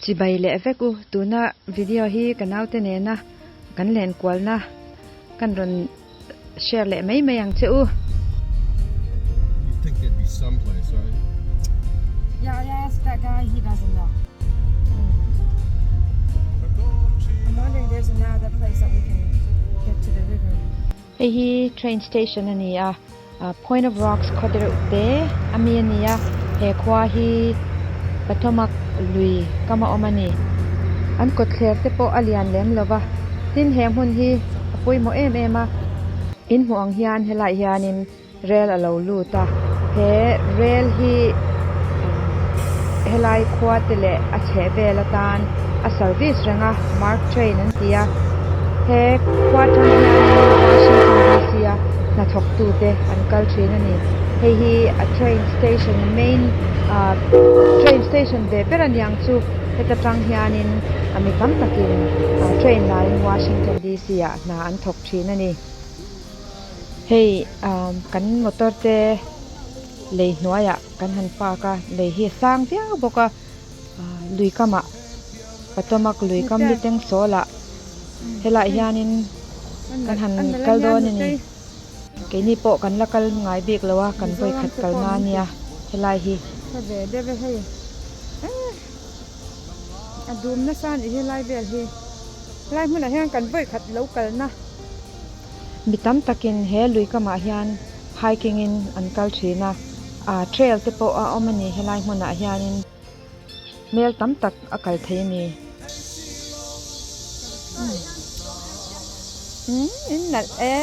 Chibai leh vek u, tuna video hi ka naute nena kan len kualna kan rawn share leh mai mai ang che u. Hei hi train station a ni a, Point of Rocks khaw te reuh te a mi a ni a, he khua hi Potomac lui kam a awm a ni. An kawtthler te pawh a lian lem lo va, tin he hmun hi a pawimawh em em a. In hmuh ang hian helaiah hianin rel a lo lut a, he rel hi helai khua te leh a chheh vel atan a service reng a, Mark Train an ti a, he khua tang hianin Washington DC a hnathawk tute an kal thin a ni. Hei hi a train station main ah train station ve ber a niang chu heta tang hianin a mi tam takin train laiin Washington DC ah hna an thawk thin a ni. Hei kan motor te lei hnuaiah kan han park a, lei hi a sang viau bawk a, lui kamah Potomac lui kam ni teng sawlah helaiah hianin kan han kal dawn a ni. Keini pawh kan la kal ngai bik lo a, kan vawikhat kal na nia helai hi. A dum nasa a nih hi lai vel hi, helai hmunah hian kan vawikhat lo kalna. Mi tam takin he lui kamah hian hiking in an kal thin a, ah trail te pawh a awm a ni helai hmunah hianin hmel tam tak a kal thei a ni. Umm in nalh e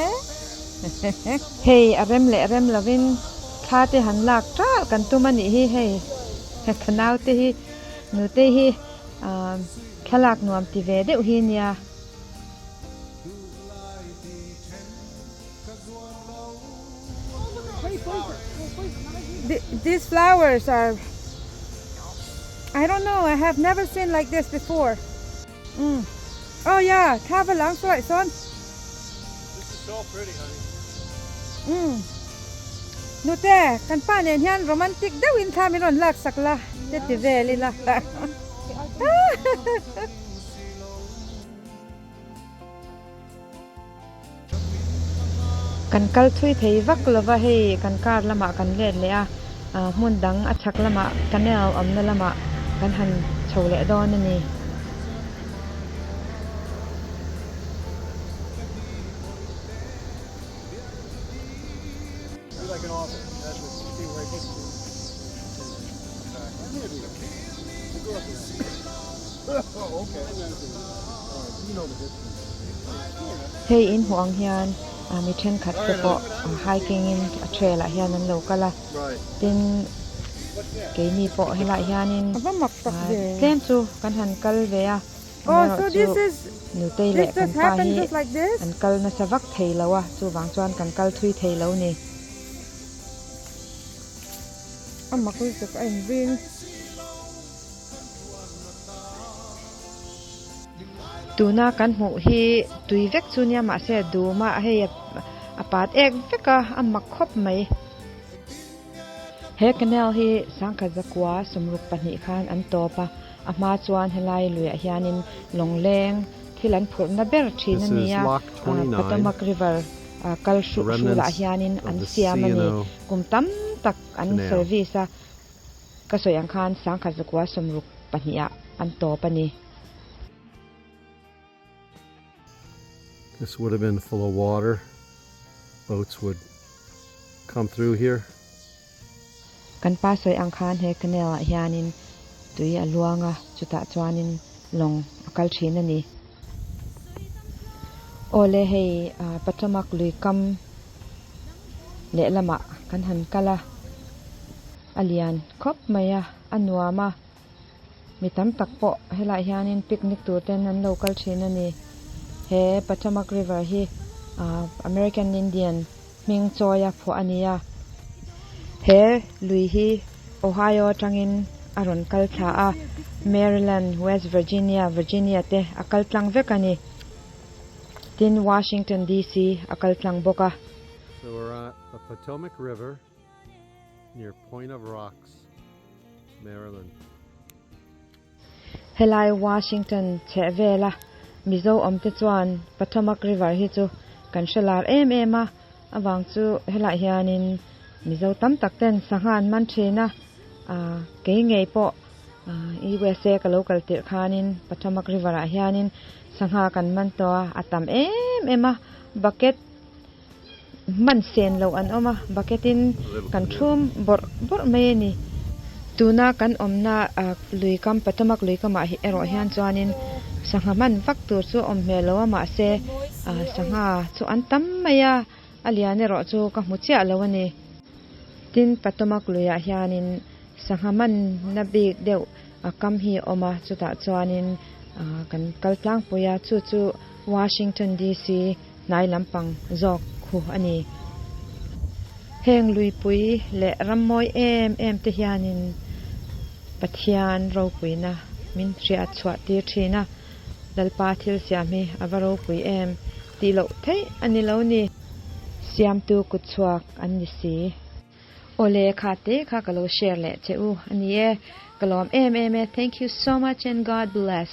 hei a rem leh rem lovin thla te han lak ṭalh kan tum a nih hi hei ka naute hi nute hi ah thlalak nuam ti ve deuh hi nia. These flowers are I don't know I have never seen like this before mm. Oh yeah tha va lang sawi sawn This is so pretty honey mm. Nute kan pa nen hian romantic deuhin thla min rawn lak sak la te ti vel ila Kan kal thui thei vak lova hei kan car lamah kan let leh a, hmun dang a chhak lamah canal awmna lamah kan han chho leh dawn a ni. Hei in hmuh ang hian mi thenkhat te pawh hiking in a trail ah hian an lo kal a tin keini pawh helaiah hianin tlem chu kan han kal ve a amaherawhchu nutei leh kan pa hi an kal nasa vak thei lo a chuvang chuan kan kal thui thei lo ni. Tuna kan hmuh hi tui vek chu nia mahse dum a hei a pat ek vek a a mak khawp mai. He canal hi sangkhat zakua sawmruk pahnih khan an tawp a a hma chuan helai luiah hianin lawngleng thil an phurhna ber thin a ni a Potomac River kal hruh hrulah hianin an siam a ni kum tam tak an service a. Ka sawi ang khan sangkhat zakua sawmruk pahnih ah an tawp a ni. This would have been full of water. Boats would come through here. Kan pa sawi ang khan he canal ah hianin tui a luang a, chutah chuanin lawng a kal thin a ni. Awle hei Potomac lui kam lehlamah kan han kal a. A lian khawp mai a, a nuam a, mi tam tak pawh helaiah hianin picnic tur ten an lo kal thin a ni. He Potomac River hi American Indian hming chawia phuah a ni a. He lui hi Ohio atangin a rawn kal thla a, Maryland, West Virginia, Virginia te a kal tlang vek a ni. Tin, Washington DC a kal tlang bawk a. So we're at the Potomac River. near Point of Rocks, Maryland. Helai Washington chhehvela Mizo awm te chuan Potomac River hi chu kan hre lar em em a, avang chu helaiah hianin Mizo tam tak ten sangha an man thin a, ah kei ngei pawh USA ka lo kal tirh khanin Potomac River ah hianin sangha kan man tawh a, a tam em em a, bucket man sen loh an awm a, bucket in kan thum bawrh bawrh mai a ni. Tuna kan awmna lui kam Potomac lui kamah hi erawh hian chuanin sangha hman vak tur chu a awm hmel lo a mahse sangha chu an tam mai a, a lian erawh chu ka hmu chiah lo a ni. Tin Potomac luiah hianin sangha manna bik deuh a kam hi a awm a, chutah chuanin kan kal tlangpui a, chu chu Washington DC hnai lampang zawk khu a ni. Heng luipui leh rammawi em em te hianin Pathian ropuina min hriat chhuah tir thin a, Lalpa thil siam hi a va ropui em tih loh theih a ni lo ni. Siamtu kut chhuak an ni si. Awle kha te kha ka lo share leh che u a ni e. Ka lawm em em e. Thank you so much and God bless.